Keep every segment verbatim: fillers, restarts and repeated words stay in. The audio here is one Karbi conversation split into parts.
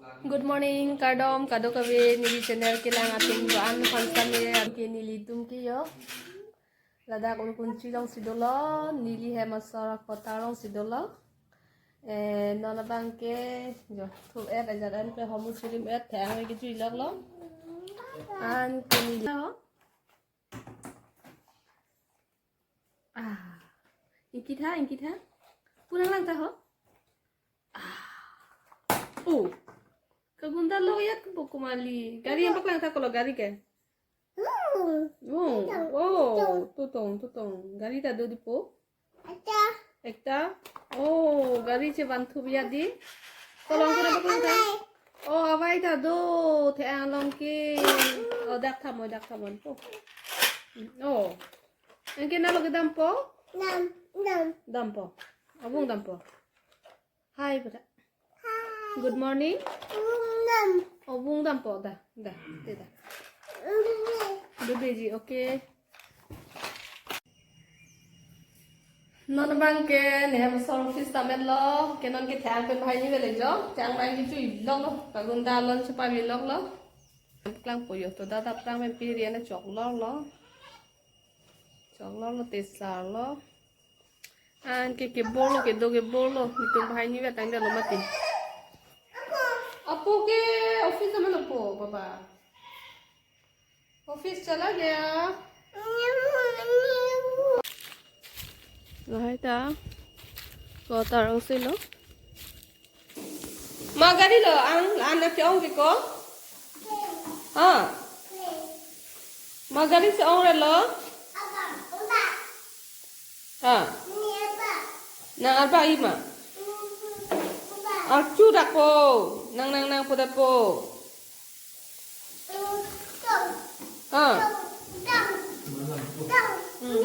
Good morning, kardom, kadokave neli channel kelang atum do-an aphan sitame, anke nelitum ke jo ladak Ulukunchi alongsi dolo, neli hem asor akota alongsi dolo. Eh, non abang ke jo thu-et, ajat an pe homu chirim-et, thang ke jui loklo. Anke neli ho. Ah. Ingki tha, ingki tha. Pu nanglang tha ho. Ah. Oh. Kagunda lo yat ke bo kumali. Gari yang paklang tha kolo gari ke. Oh, oh, tutong, tutong. Gari ta do dipo. Ekta. Oh, gari chevan thup ya di. Kolong kena betul kan? Oh, avai ta do. Thang along ke. Oh, dak thamoi, dak thamoi po. Oh. Anke nalo kedampo? Dam, dam. Dampo. Abung dampo. Hi, pada. Hi. Good morning. Dam. Abung dampo da. Da, te da. Dam. Dube ji, okay. Non abang ke nehem asor office tamet lo, ke non ke thang pen bahai ni vele jo, thang mai ni jui loklo, kagunda alon chepavi loklo. Klangpo jo, to dada plang pen piri ana chok loklo. Chok loklo, te sar lo. Anke kebor lo, kedo kebor lo, netum bahai ni vet tangdetlo mati. Apo ke office tamet lo po, baba. Office chala gaya. Lahai ta. Ko tarong silo. Ma gari lo, ang, an na ke-ong ke ko? Ha? Ma gari si-ong ra lo? Ha? Nang arba ima. Archu dak po. Nang, nang, nang po dak po. Ah. Hmm.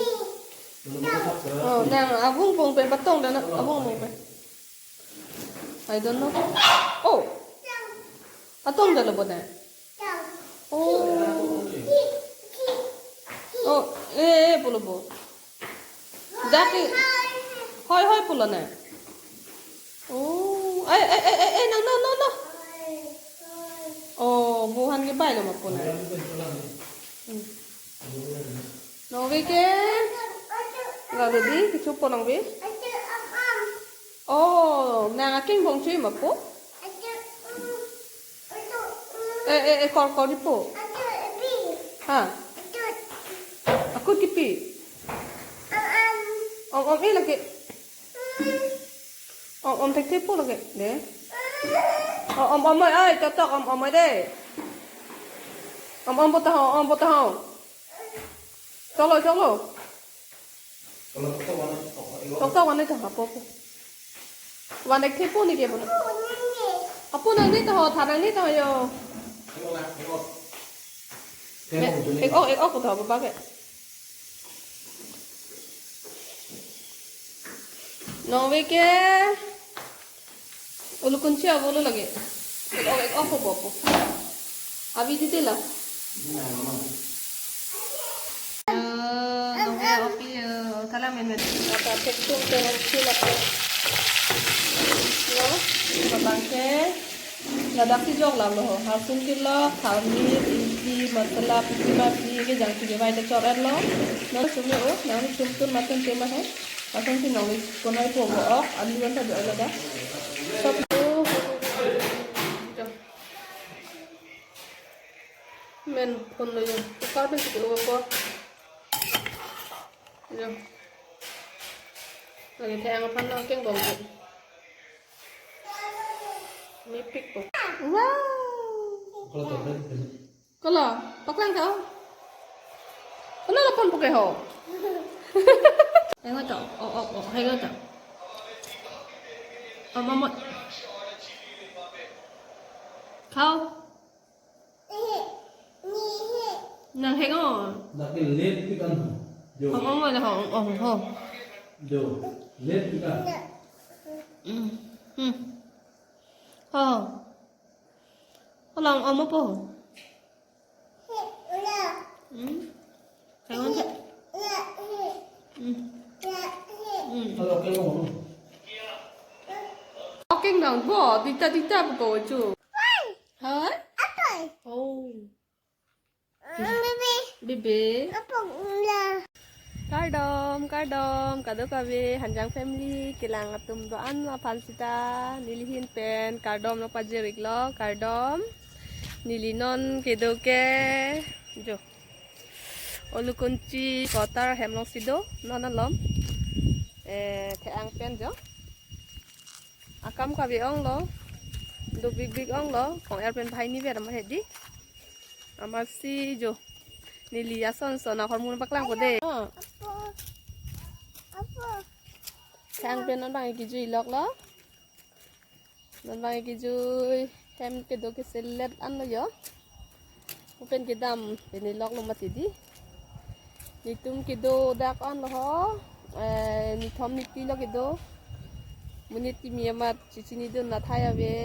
Oh, nang abung pong pen patong dan abung pong pen. I don't know. Oh. Atong dan lo bo na. Oh. Oh, eh, eh, pulo bo. Dak ke. Hoi, hoi, pulo na. Oh, eh, eh, eh, eh, eh, nang, no, no, no. Oh, buhan ke bai lo ma pulo na. Hmm. Nongve ke. Lalu di, kechup po nongve. Oh, nang akeng bong chui ma po. Eh, eh, eh, kor, kor di po. Ha? Akut kipi. Om, om, eh, lagi. Om, om, tek, tek po lagi. De. Om, om, om, ai, totok, om, om, ai, de. Om, om, bota ho, om, bota ho. Cholo, cholo. Tok tok wan nangji to, apo apo. Wan ek thepo ne ke apo. Apo nangji to, tha nangji to jo. Me, ek ok, ek ok to, apo ba ke. Nongve ke. Ulukunchi avo lo lagi. Ek ok, ek ok po apo. Avi titi la. Eh, nongve ok, eh, thala men men. Ata thek tum te nang si la po. Lo, abang ke. Ladak si jok lam lo ho. Harsun kelok, thalmit, ingki, masala, piti ma pi kejang si kevai ta chor-et lo. Non sumi o, nang sum tun matun tema hai. Lason si nong konai po bo ok, alu an ta do ladak. Sop lo. Men phone lo jo. Kukar pen si lo ko. Jo. Lagi thang aphan lo keng bong. Mepik po. Wow. Kolo, paklang tha. Kolo lapon puke ho. Heng to, o, o, o, heng to. Om, om, om. Khao. Nang heng o. Dak ke late pi kan. Jo. Om, om, om, om, om, om. Jo. Late pi kan. Hmm. Hmm. Ho. Holong om apo. Hmm. Kaingon tha. Hmm. Hmm. Halo, kaingon. Okeng dong bo, dita dita bo ko chu. Bebe. Apong ula. Kardom, kardom, kadokave, Hanjang family, kelang atum do-an aphan sita, neli ahin pen, kardom lo pajir-iklo, kardom. Neli non kedo ke, jo. Olukunchi kotar hem alongsi do, non alom. Eh, the-ang pen jo. Akam kave-onglo. Duk bikbik-onglo. Kong-er pen bahai ni ver amat hedi. Amatsi jo. Neli ason son ahormu paklangpo de. Oh. Apo. Apo. Thang pen non bang kejui loklo. Non bang kejui hem kedo keselet anlo jo. Open kedam pini loklo mati di. Netum kedo dak anlo ho. Eh, nithom niphli lo kedo. Monit kimi amat chichinidun athai ave.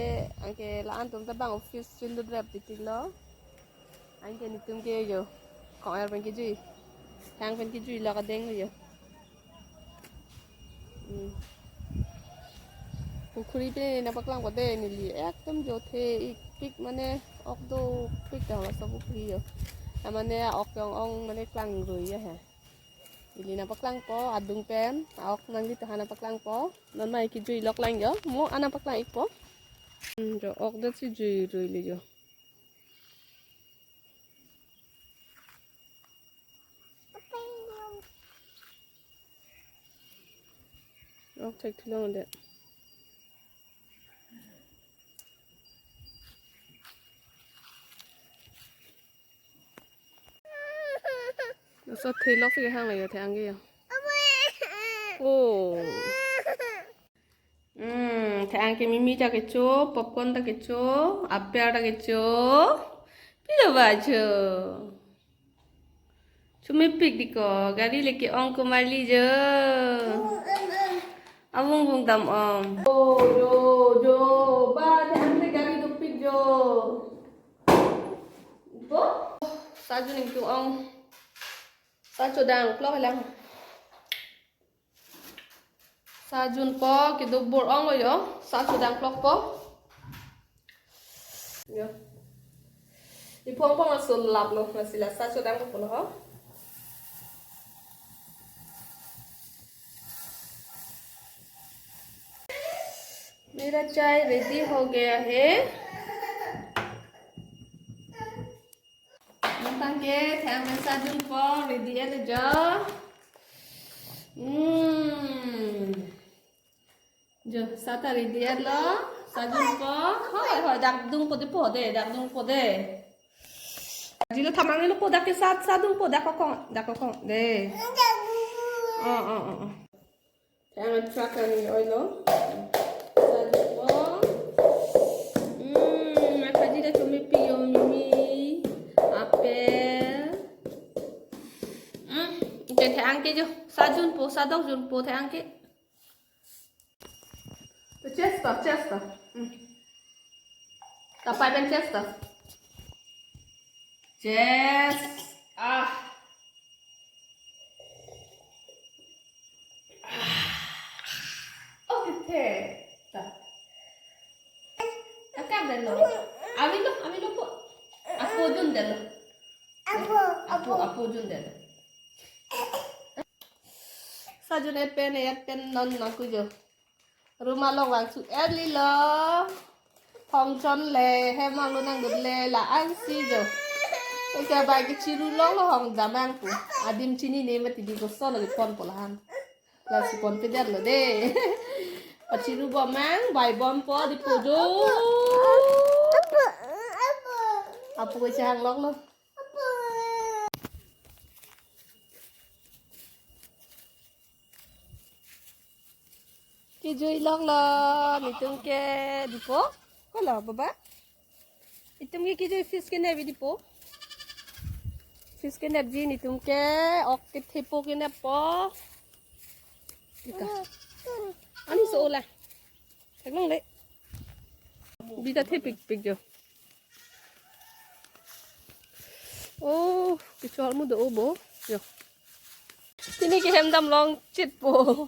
Anke la-an atum ta bang office chindun rep titik lo. Anke netum ke jo. Kong-er pen kejui. Thang pen kejui lok adeng lo jo. Hmm. Pukhuri pen nangpaklangpo de neli ekdom jothe-ikpik mane ok dopik ta laso pukhuri jo. Ta mane ok jong ong mane klangrui ya he. Neli nangpaklangpo adung pen ok nangli ta nangpaklangpo. Non mai kejui lok lang jo. Mo an nangpaklang-ikpo. Hmm, jo ok dotsi juirui le jo. Ok thekthulong det. Laso thelok si kehang le jo the-ang ke jo. Oh. Hmm, the-ang ke mimi ta kecho, popcorn ta kecho, aper ta kecho. Pilo ba cho. Chomepik di ko, gari le ke-ong komarli jo. Avung vung dam-ong. Jo, jo, jo, ba the-ang le gari dopik jo. Bo? Sa jun ingtung-ong. Sa chodang klok lang. Sa junpo, kedo bor-onglo jo, sa chodang klokpo. Jo. Iphong pong asul laplo, masila sa chodang klokpo lo ho. मेरा चाय रेडी हो गया है। Nangtang ke, the-ang pen sa junpo, ready et jo. Hmm. Jo, sa ta ready etlo, sa junpo. Hoi, hoi, dak dungpo de po de, dak dungpo de. Jilo thamang lo po dak ke sa, sa dungpo, dak kokong, dak kokong. De. Oh, oh, oh, oh. Kaya ngan truck kami oilo. Sa junpo. Hmm, nangkaji ta chomepik jo mimi. Apel. Hmm, okay, the-ang ke jo. Sa junpo, sa dok junpo, the-ang ke. Chest ta, chest ta. Hmm. Kapai pen chest ta. Chest. Ah. Oh, kethe. Ta. Akam detlo. Avelo, avelo po. Apo jun detlo. Apo, apo, apo jun detlo. Sa jun et pen, et pen non nangku jo. Room along vangsu early lo. Hong chonle, hem along nangdunle, la-ansi jo. Eke bai kechiru longlo hong damang pu. Adim chinine mati di koson lagi ponpo lahan. Lasi ponpedetlo de. Pachiru bomang, bai bompo di po jo. Apo ke chehang longlo. Kejui longlo, netum ke dipo. Kolo, baba? Itum ke kejui fish kenep dipo. Fish kenepji netum ke, ok kethepo keneppo. Ika. Ani so ola. Theklong le. Bita thepikpik jo. Oh, kechol mu do obo. Jo. Pini ke hem dam longchitpo.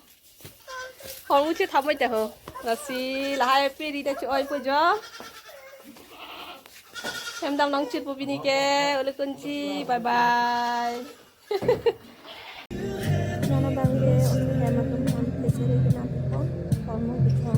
Hong uchit ham mai ta ho. Lasi lahai peri ta cho-oipo jo. Hem dam nangchit po pini ke, ule kunchi, bye bye. Nana bang ke, uli hem atum ham khechari kenam po, hormu bichon.